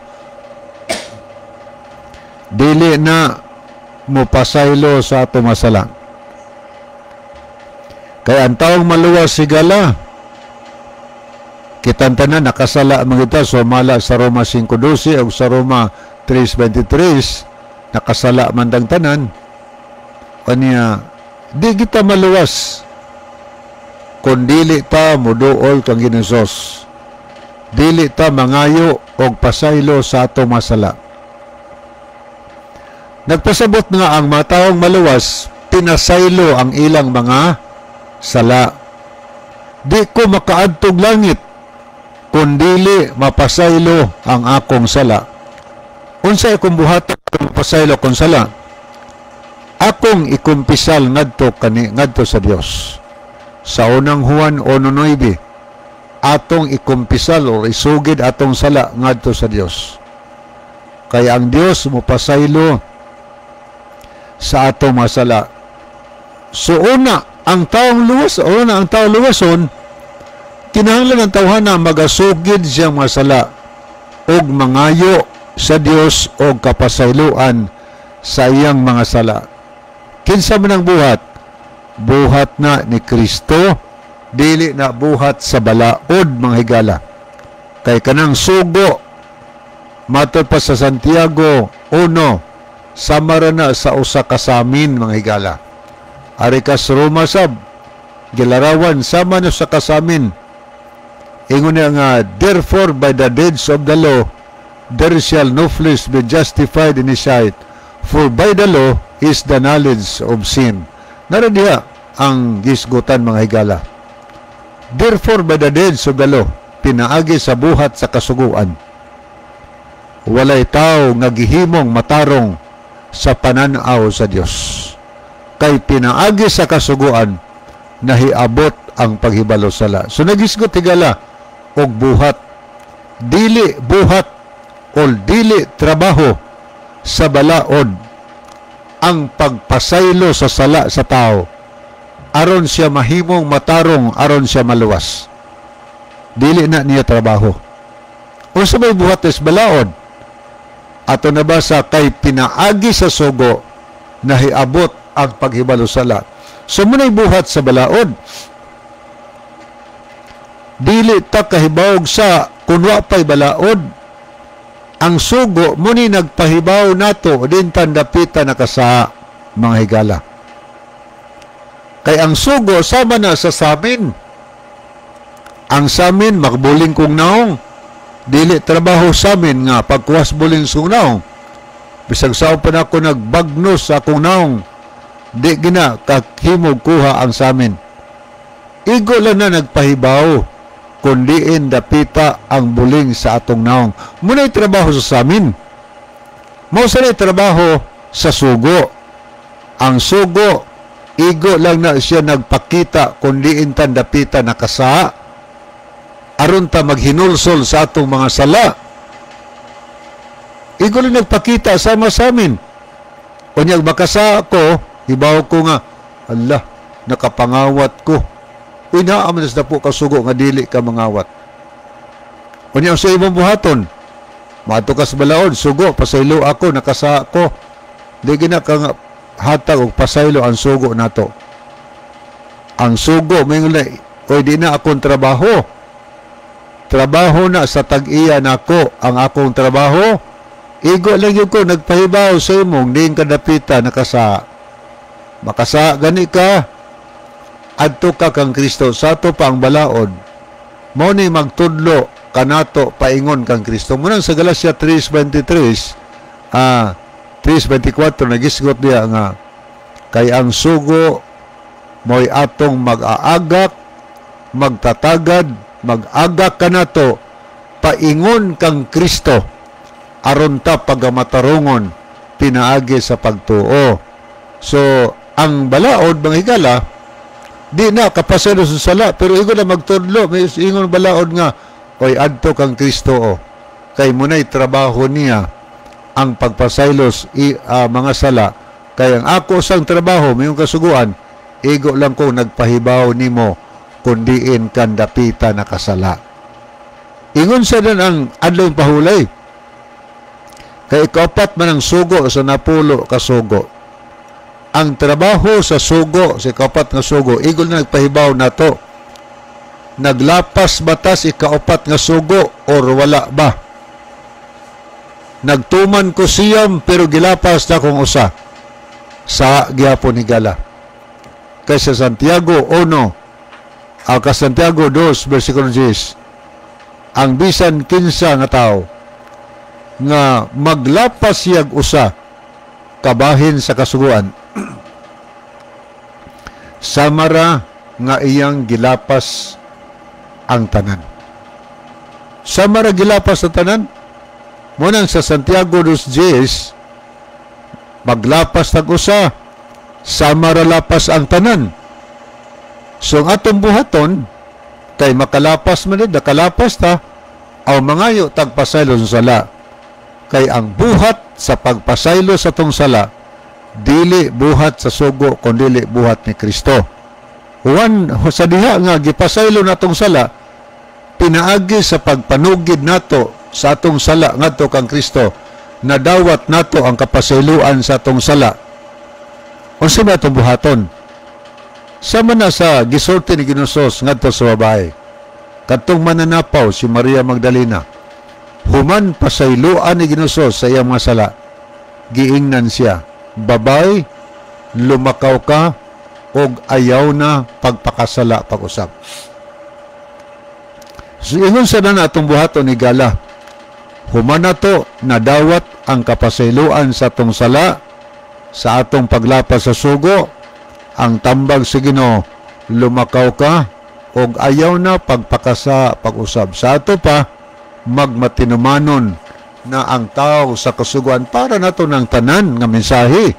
dili na mopasaylo sa atong masala. Kay ang taong maluwas, higala, kitang tanan nakasala man kita, sumala sa Roma 5:12 o sa Roma 3:23, nakasala man tang tanan. Kanya, di kita maluwas. Kung dili ta muduol kang Ginoong Hesus, dili ta mangayo og pasaylo sa atong mga sala. Nagpasabot nga ang mga taong maluwas, pinasaylo ang ilang mga sala. Di ko makaadtog langit kung dili mapasaylo ang akong sala. Unsay akong buhaton kung mapasaylo akong sala? Akong ikumpisal ngadto kani ngadto sa Dios. Sa Unang Juan 1:9, atong ikumpisal o isugid atong sala ngadto sa Dios. Kay ang Dios mopasaylo sa atong mga sala. So una, ang taong luwas, una ang taong luwason, kinahanglan ang tawhana magasugid siyang mga sala og mangayo sa Dios og kapasayloan sa iyang mga sala. Kinsa man ang buhat? Buhat na ni Kristo, dili na buhat sa balaod, mga higala. Kay kanang sugo, matod pa sa Santiago 1, sama ra na sa usa ka samin, mga higala. Ari kas Roma sab, gilarawan sama na sa kasamin. Ingon niya nga, "Therefore by the deeds of the law, there shall no flesh be justified in his sight, for by the law is the knowledge of sin." Nara diha ang gisgutan, mga higala. Therefore by the deeds of the law, pinaagi sa buhat sa kasuguan, walay tao nga gihimong matarong sa pananaw sa Dios. Kay pinaagi sa kasuguan, nahiabot ang paghibalo sala. So nagisgot, higala, og buhat. Dili buhat o dili trabaho sa balaod ang pagpasaylo sa sala sa tao aron siya mahimong matarong, aron siya maluwas. Dili na niya trabaho. Unsa may buhat is balaod? Ato nabasa, kay pinaagi sa sugo nahiabot ang paghibalo sala. So muna'y buhat sa balaod. Dili ta kahibawog sa kun wa pay balaod. Ang sugo muni nagpahibaw nato din tandapita nakasa, mga higala. Kay ang sugo sama na sa samin. Ang samin makbuling kong naong. Dili trabaho samin nga pagkuwas buling kong naong. Bisag sao pa na ako nagbagnos sa akong naong, di gina kakhimog kuha ang samin. Igo lang na nagpahibaw kung diin dapita ang buling sa atong naong. Muna'y trabaho sa samin. Mao sa trabaho sa sugo. Ang sugo, igo lang na siya nagpakita kung diin tan dapita nakasa aron ta maghinulsol sa atong mga sala. Igo lang nagpakita sama sa amin. Unyag makasa ko, hibaw ko nga, Allah, nakapangawat ko. Uy, naa man sa po kasugo nga dili ka mangawat. Unya sa imong buhaton, maadto ka sa balaod, "Sugo, pasaylo ako, nakasa ko." Di gina ka hatag og pasaylo ang sugo nato. Ang sugo, may oy, di na akong trabaho. Trabaho na sa tag-iya nako ang akong trabaho. Igo lang yun ko, nagpahibaw sa imong, diin kadapita, nakasa. Makasa, gani ka, adto ka kang Kristo, sa ato pa ang balaod. Mao ni magtudlo kanato paingon kang Kristo. Munang sa Galatia 3:23, 3:24, nagisgot diya nga kay ang sugo mo'y atong mag-aagak, magtatagad, mag-agak kanato paingon kang Kristo aron ta pagamatarungon pinaagi sa pagtuo. So, ang balaod, mga higala, di na kapasaylo sa sala, pero igo na magtudlo, may ingon balaod nga, "Oy, adto kang Kristo o." Kay muna'y trabaho niya ang pagpasaylos mga sala. Kay ang ako sang trabaho, may kasuguan, igo lang ko nagpahibaw nimo kung diin kan dapita nakasala. Ingon sa dan ang adlong pahulay. Kay ikapat man ang sugo sa 10 kasugo. Ang trabaho sa sugo, sa ikapat nga sugo, igol na nagpahibaw nato. Naglapas batas ikaapat nga sugo or wala ba? Nagtuman ko siyam pero gilapas na kong usa sa gihapon, higala. Kaysa Santiago 1, Ang ka Santiago 2 versikulo 10, ang bisan kinsa nga tawo nga maglapas siyag usa kabahin sa kasuguan, samara nga iyang gilapas ang tanan. Samara gilapas ang tanan. Munang sa Santiago 2:10, maglapas tag usa, samara lapas ang tanan. So ang atong buhaton kay makalapas man, nakalapas ta, aw mangayo tagpasaylo sa sala. Kay ang buhat sa pagpasaylo sa tong sala dili buhat sa sugo kundili buhat ni Kristo. Juan sa diha nga gipasaylo natong sala pinaagi sa pagpanugid nato sa atong sala ngadto kang Kristo, nadawat nato ang kapasayloan sa atong sala. Unsa ba atong buhaton? Sama na sa gisulti ni Ginoong ngadto sa babae kadtong mananapaw si Maria Magdalena. Human pasayloan ni Ginoong sa iyang mga sala, giingnan siya, "Babay, lumakaw ka og ayaw na pagpakasala pag-usab." So, ingon sa na atong buhaton ni gala, human nato nadawat ang kapasayloan sa atong sala sa atong paglapas sa sugo, ang tambag sa Ginoo, "Lumakaw ka og ayaw na pagpakasa pag-usab." Sa ato pa magmatinumanon na ang tao sa kasuguan para nato ng tanan nga mensahe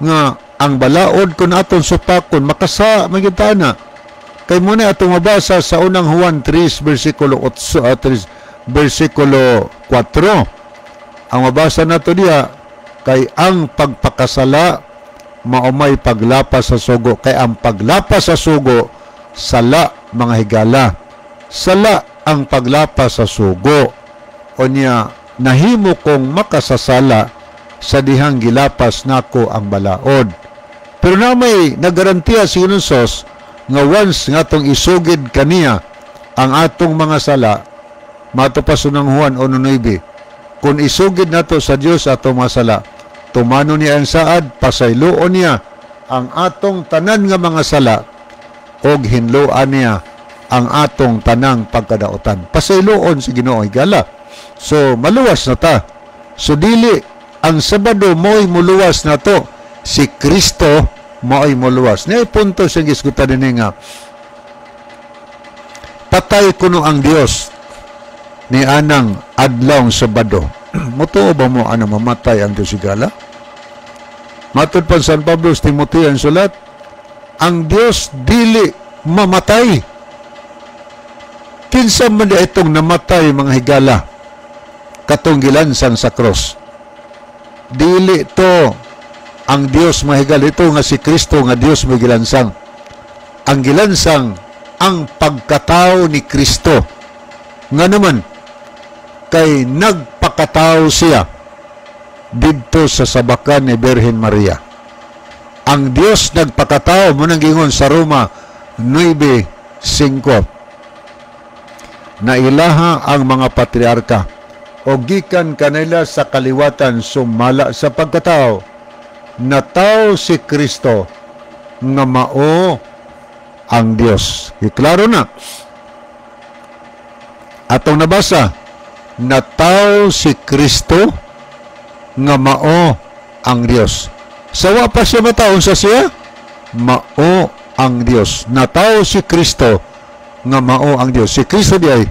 nga ang balaod kun aton supakon makasa magitana. Kay muna atong mabasa sa unang Juan 3 versikulo 8, 3 versikulo 4. Ang mabasa nato diya kay ang pagpakasala maumay paglapas sa sugo, kay ang paglapas sa sugo sala, mga higala. Sala ang paglapas sa sugo. Unya nahimo kong makasasala sa dihang gilapas nako ang balaod. Pero na may nagarantiya si Ginoong nga once nga atong isugid kaniya ang atong mga sala, mato pa sunang Juan 1:9, kung isugid nato sa Dios atong mga sala, tumano niya ang saad, pasayloon niya ang atong tanan nga mga sala og hinloan niya ang atong tanang pagkadaotan. Pasayloon si Ginoo, higala. So maluwas na ta. So dili ang Sabado mo'y muluwas na to, si Kristo mo'y muluwas. Niya punto siyang gisgutan dinhi nga patay kuno ang Dios ni anang adlawng Sabado. Mutuo ba mo ano mamatay ang Dios, higala? Matod pa San Pablo sa Timoteo ang sulat, ang Dios dili mamatay. Kinsa man di itong namatay, mga higala? Katong gilansang sa cross. Dili to ang Dios, mga higala. Ito nga si Kristo nga Dios may gilansang. Ang gilansang ang pagkatao ni Kristo. Nga naman, kay nagpakatao siya didto sa sabakan ni Birhen Maria. Ang Dios nagpakatao mo nang gingon sa Roma 9:5 na ilaha ang mga patriarka o gikan kanila sa kaliwatan sumala sa pagkatao, nataw si Kristo nga mao ang Dios. Iklaro na atong nabasa, nataw si Kristo nga mao ang Dios. Sa wa pa siya mataon sa siya, mao ang Dios. Nataw si Kristo nga mao ang Dios. Si Kristo di ay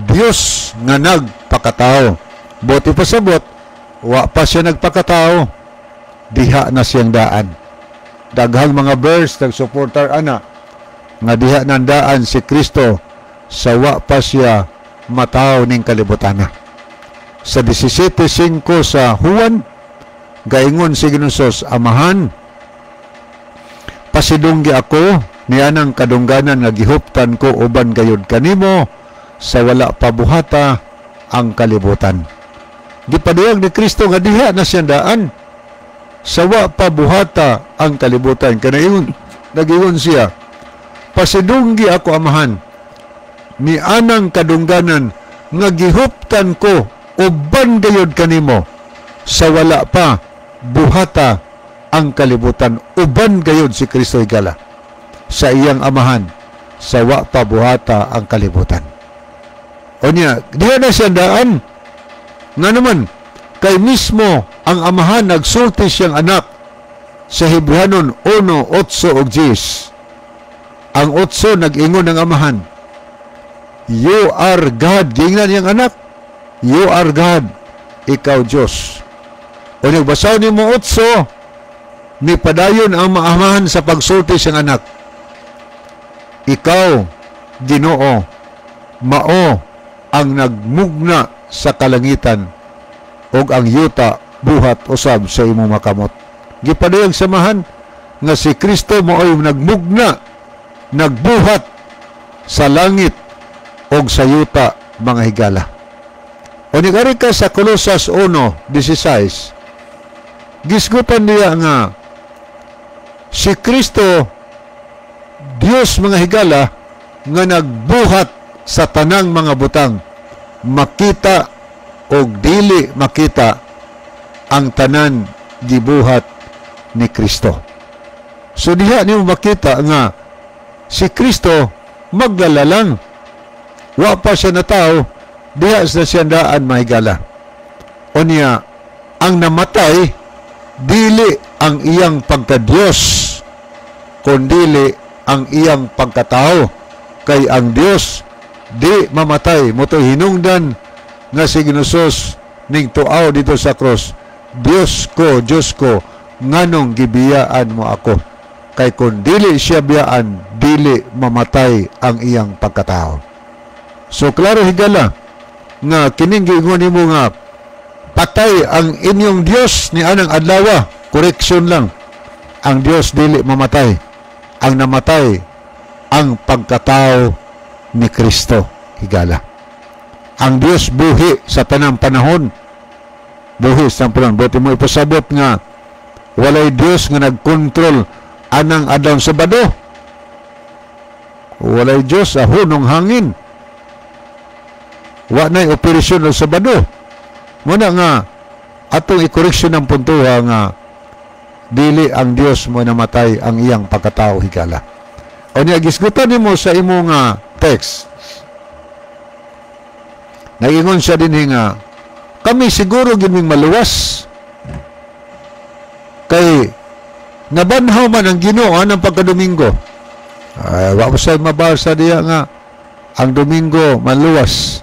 Dios nga nagpakatao. Buot ipasabot, wa pa siya nagpakatao, diha na siyang daan. Daghang mga verse nagsuportar ana nga diha nandaan si Kristo sa wa pa siya mataw ning kalibutana. Sa 17:5 sa Juan, gaingon si Ginoong, "Amahan, pasidunggi ako nianang kadungganan nga gihuptan ko uban gayud kanimo sa wala pa buhata ang kalibutan." Gipadayag ni Kristo nga diha na siyang daan sa wa pa buhata ang kalibutan. Kanayon nagingon siya, "Pasidunggi ako, Amahan, ni anang kadungganan nga gihuptan ko uban gayud kanimo sa wala pa buhata ang kalibutan." Uban gayud si Kristo, higala, sa iyang Amahan. sa wa pa buhata ang kalibutan. O niya, diha na siya daan. Nga naman, kay mismo ang Amahan nagsulti siyang anak sa Hebrehanon 1:8 ug 10. Ang 8, nag-ingon ng Amahan, "You are God." Giingnan niyang anak, "You are God." Ikaw Diyos. O nagbasaw ni mo 8, ni padayon ang Amahan sa pagsulti siyang anak. "Ikaw, Ginoo, mao ang nagmugna sa kalangitan ug ang yuta buhat usab sa imong makamot." Gipadayag sa Amahan nga si Kristo mao'y nagmugna, nagbuhat sa langit og sa yuta, mga higala. O nigari ka sa Colosas 1:16, gisgutan niya nga si Kristo Dios, mga higala, nga nagbuhat sa tanang mga butang, makita o dili makita, ang tanan gibuhat ni Kristo. So diha nimo makita nga si Kristo maglalalang. Wa pa siya natawo, diha sa siya daan, mahigala. O niya, ang namatay dili ang iyang pagka-Diyos, kundili ang iyang pagkatao. Kay ang Diyos di mamatay. Mao to'y hinungdan nga si Ginosos ning tuaw dito sa cross, "Diyos ko, Diyos ko, nganong gibiyaan mo ako?" Kay kung dili siya biyaan, dili mamatay ang iyang pagkatao. So klaro, higala, nga kining giingon nimo nga patay ang inyong Dios ni anang adlaw, correction lang. Ang Dios dili mamatay. Ang namatay ang pagkatao ni Kristo, higala. Ang Dios buhi sa tanang panahon. Buhi sa tanang panahon. Buti mo ipasabot nga walay Dios nga nagkontrol anang adlaw Sabado. Walay Dios sa hunong hangin. Wa na'y operasyon ng Sabado. Muna nga atong i-correction ng puntuha nga dili ang Dios mo namatay, ang iyang pagkatao, higala. O niya, gisgutan nimo sa imo nga text. Nagingon siya din nga kami siguro gid maluwas kay nabanhaw man ang Ginoo ang pagkadomingo. Ay, wa ko sa mabasa diya nga ang Domingo maluwas.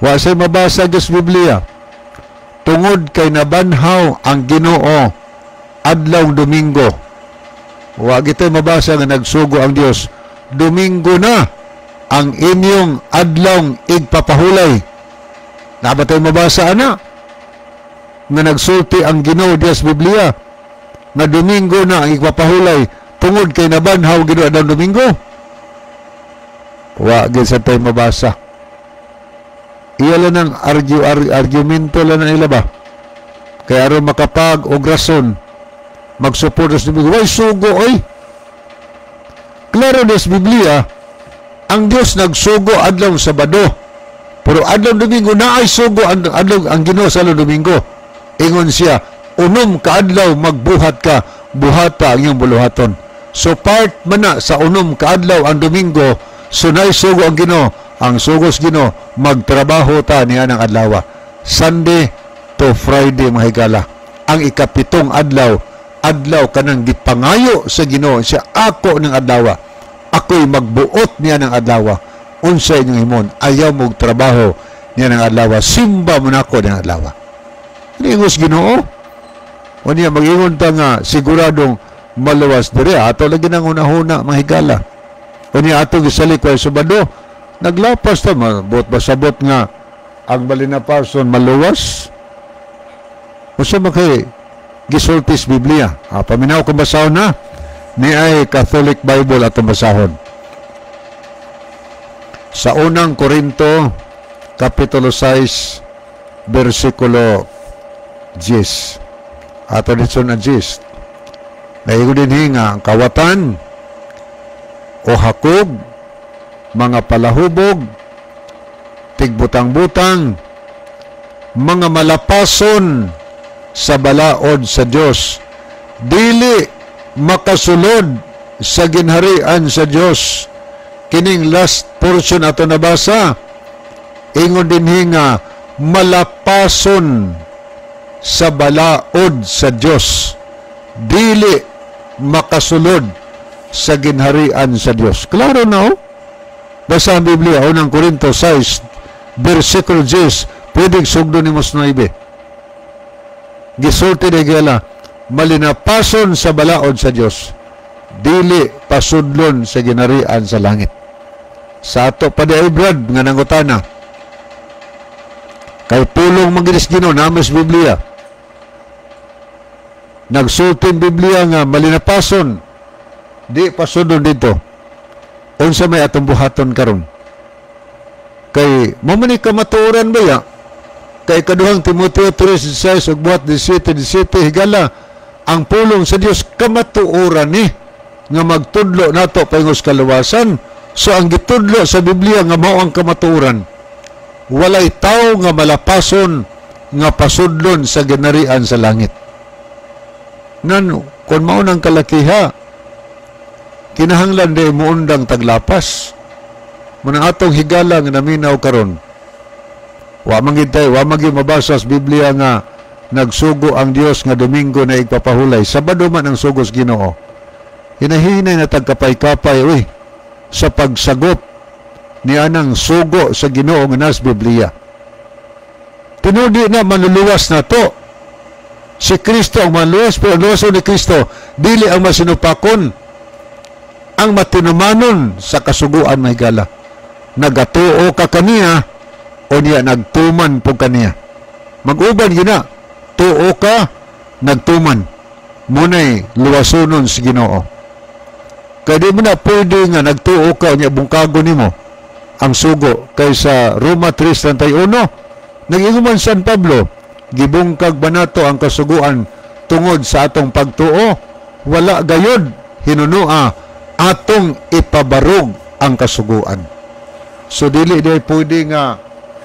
Wa say mabasa sa Biblia. Tungod kay nabanhaw ang Ginoo adlaw Domingo. Wa gito'y mabasa nga nagsugo ang Dios. "Domingo na ang inyong adlaw igpapahulay." Naa ba tay mabasa ana nga nagsulti ang Ginoo diya sa Biblia nga Domingo na ang igpapahulay tungod kay nabanhaw Ginoo adlaw Domingo? Wa gid sa tay mabasa. Iya lang ang argumento lang ng ila ba? Kaya aron makapag og rason magsuporta sa Domingo. Way sugo oy. Klaro sa Biblia, ang Dios nagsugo adlaw Sabado. Pero adlaw Domingo naay sugo ang adlaw ang Ginoo sa adlaw Domingo. Ingon siya, "Unom ka adlaw magbuhat ka, buhata ang iyong buluhaton." So part man na sa 6 ka adlaw ang Domingo, so naay sugo ang Ginoo. Ang sugos Ginoo, magtrabaho ta niya ng adlaw. Sunday to Friday, mga higala. Ang 7 adlaw, adlaw kanang gipangayo sa Ginoo siya, "Ako ng adlaw. Ako'y magbuot niya ng adlaw. Unsa inyong himon? Ayaw mo trabaho niya ng adlaw. Simba mo nako ng adlaw." Ingos Ginoo. O niya mag-ingon ta nga siguradong maluwas diri, ato lagi nang hunahuna, mga higala. O niya ato gisalik way Sabado, naglapas ta buot ba sabot nga ang Balinapason maluwas? Usa man kay gisultis Biblia? Ah, paminaw kung basahon na ni ay Catholic Bible atong basahon. Sa Unang Korinto Kapitulo 6 versikulo 10. Ato dito na 10. Naigo din nga ang kawatan o hakog, mga palahubog, tigbutang-butang, mga malapason sa balaod sa Dios, dili makasulod sa ginharian sa Dios. Kining last portion ato nabasa, ingon dinhi nga malapason sa balaod sa Dios, dili makasulod sa ginharian sa Dios. Klaro na, oh. Basa ang Biblia, Unang Korinto 6, versikulo 10, pwedeng sugdo ni mos 9. Gisulti ni Gela, malinapason sa balaod sa Dios, dili pasudlon sa ginharian sa langit. Sa ato pa di ay, Brad, nga nangutana, kay pulong maginis Ginoo namas Biblia. Nagsulti ang Biblia nga malinapason, di pasudlon dito. Unsa may atong buhaton karon? Kay mao man ni kamatuoran ba ya? Kay Ikaduhang Timoteo 3:16 ug Buhat 17:17, higala, ang pulong sa Dios kamatuoran ni nga magtudlo nato paingos kaluwasan. So ang gitudlo sa Biblia nga mao ang kamatuoran, walay tawo nga malapason nga pasudlon sa ginharian sa langit. Ngano kung mao nang kalakiha, kinahanglan di muundang taglapas. Munang atong higala nga naminaw karon, wa man gid tay, wa man gyud mabasa sa Biblia nga nagsugo ang Dios nga Domingo na igpapahulay. Sabado man ang sugos Ginoo. Hinahinay na tagkapay-kapay, uy, sa pagsagop ni anang sugo sa Ginoo nga nas Biblia. Tinudi na manluluwas na to. Si Kristo ang manluluwas, pero ang luwas ni Kristo dili ang masinupakon, ang matinumanon sa kasuguan, mahigala. Nagatuo ka kaniya o niya nagtuman po kaniya. Mag-uban gina, tuo ka, nagtuman. Muna'y luwasonon sa Ginoo. Kaya di mo na pwede nga nagtuo ka o niya bungkago nimo ang sugo. Kaysa Roma 3:31, nag-ingon San Pablo, gibungkag ba nato ang kasuguan tungod sa atong pagtuo? Wala gayod, hinunoa atong ipabarog ang kasuguan. So dili di pwede nga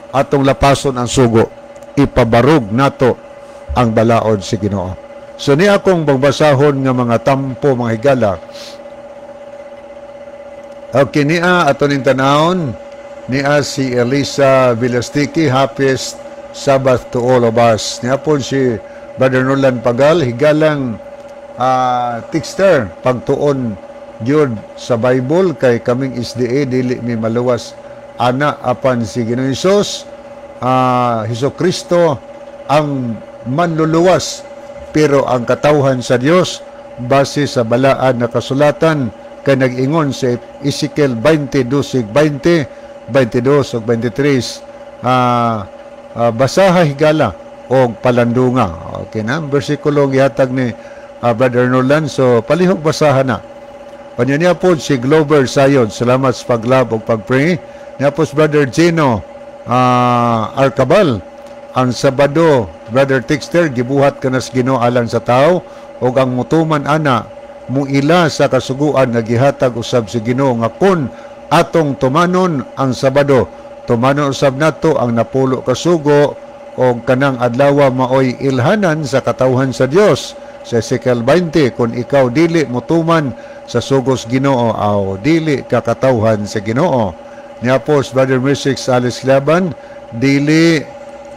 atong lapason ang sugo, ipabarog nato ang balaod si Ginoo. So ni akong bagbasahon nga mga tampo, mga higala. Okay, niya ato ning tanawon, niya si Elisa Villastiki, happiest Sabbath to all of us. Niya po si Brother Nolan Pagal, higalang texter, pagtuon gyud sa Bible kay kaming SDA dili mi maluwas ana apan si Ginoong Hesus, Hesus Kristo ang manluluwas, pero ang katawhan sa Dios base sa balaan na kasulatan kay nag-ingon sa Ezekiel 22, 20, 22 ug 23. Basaha, higala, og palandunga. Okay na bersikulo gihatag ni Brother Nolan, so palihog basaha na. Kanya niya po si Glover Sayod, salamat sa pag-love ug pag-pray. Niya po si Brother Gino Arcabal, ang Sabado, Brother Tixter, gibuhat ka na sa Ginoo alang sa tao ug ang mutuman ana muila sa kasuguan nga gihatag usab si Ginoo nga kun atong tumanon ang Sabado, tumanon usab nato ang napulo ka sugo og kanang adlaw maoy ilhanan sa katawhan sa Dios sa Ezekiel 20. Kung ikaw dili motuman sa sugos Ginoo, aw dili ka katawhan sa Ginoo. Niya po si Brother Music Alice Laban, dili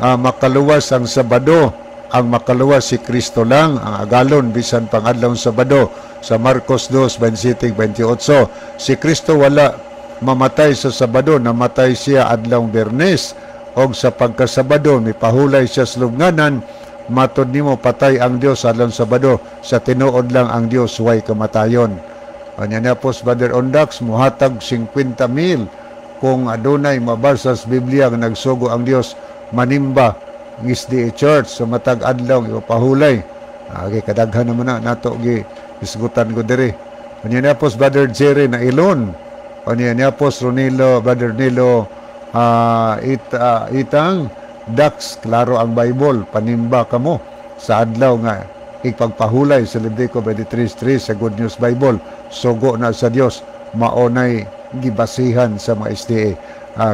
makaluwas ang Sabado, ang makaluwas si Kristo lang, ang agalon bisan pang adlaw Sabado sa Marcos 2:27 28. Si Kristo wala mamatay sa Sabado, namatay siya adlaw Biyernes og sa pagkasabado mipahulay siya sa lubnganan. Matod nimo patay ang Dios adlaw Sabado? Sa tinuod lang ang Dios way kamatayon. Anya niya po si Brother Ondax, muhatag 50 mil kung adunay mabasa sa Biblia nga nagsugo ang Dios manimba ng SDA Church sa matag adlaw ipahulay. Okay, kadaghan naman na nato gi isgutan ko diri. Anya niya po si Brother Jerry na Ilon. Anya niya po si Ronilo, Brother Nilo Itang Dax, klaro ang Bible, panimba kamo sa adlaw nga ipagpahulay sa Levitico 23:3 sa Good News Bible. Sugo na sa Dios, maonay gibasihan sa mga SDA.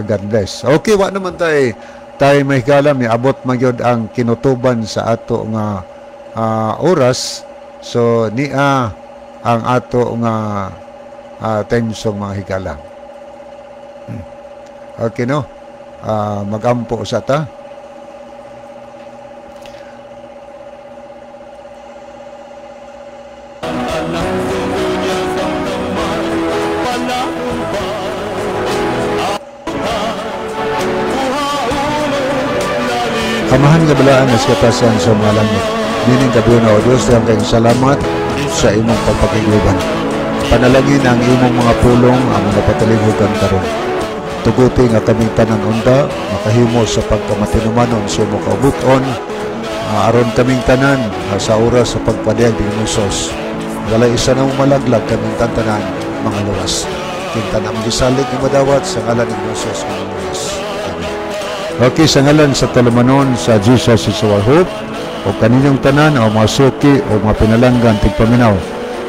God bless. Okay, wa naman tay tay mahigala, miabot magyod ang kinutuban sa ato nga oras. So niya Ang ato nga theme song, mga higala. Okay, no? Magampo sa ta. Amahan nga balaan nga sa katasan sa mga langit. Nining gabi na, O Diyos, daghang kayong salamat sa imong pagpakigluban. Panalangin ang imong mga pulong ang mga patalinghugan karon. Tuguti nga kaming tanan unta makahimo sa pagkamatinumanon sa imong kaubuton, aron kaming tanan sa oras sa pagpadayag ni Jesus. Walay isa na malaglag, kaming tantanan mga luwas. Kinta na gisalig nga madawat sa ngalan ni Jesus nga luwas. Amen. Okay, sa ngalan sa tulumanon sa Jesus is Our Hope, o kaninyong tanan o mga suki o mga pinalanggan tigpaminaw.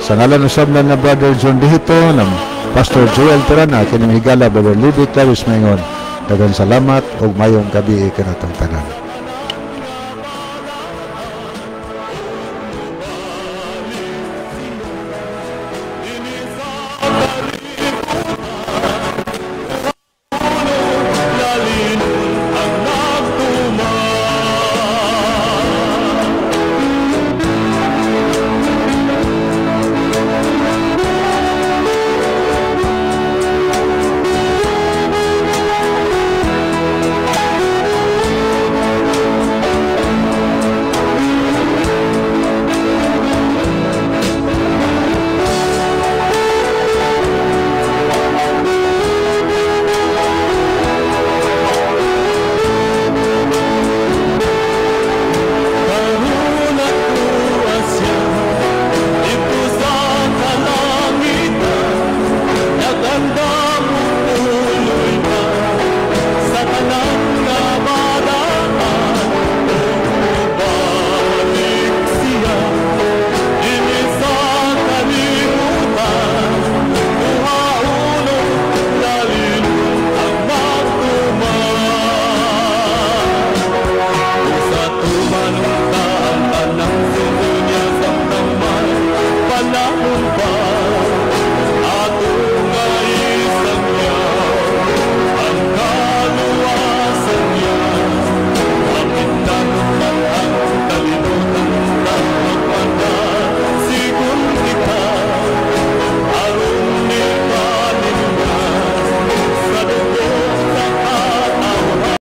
Sa ngalan usab na Brother John Dihito, ng Pastor Joel Terana, kining higala Brother Libby Claris maingon. Daghang salamat ug mayong gabi kanatong tanan.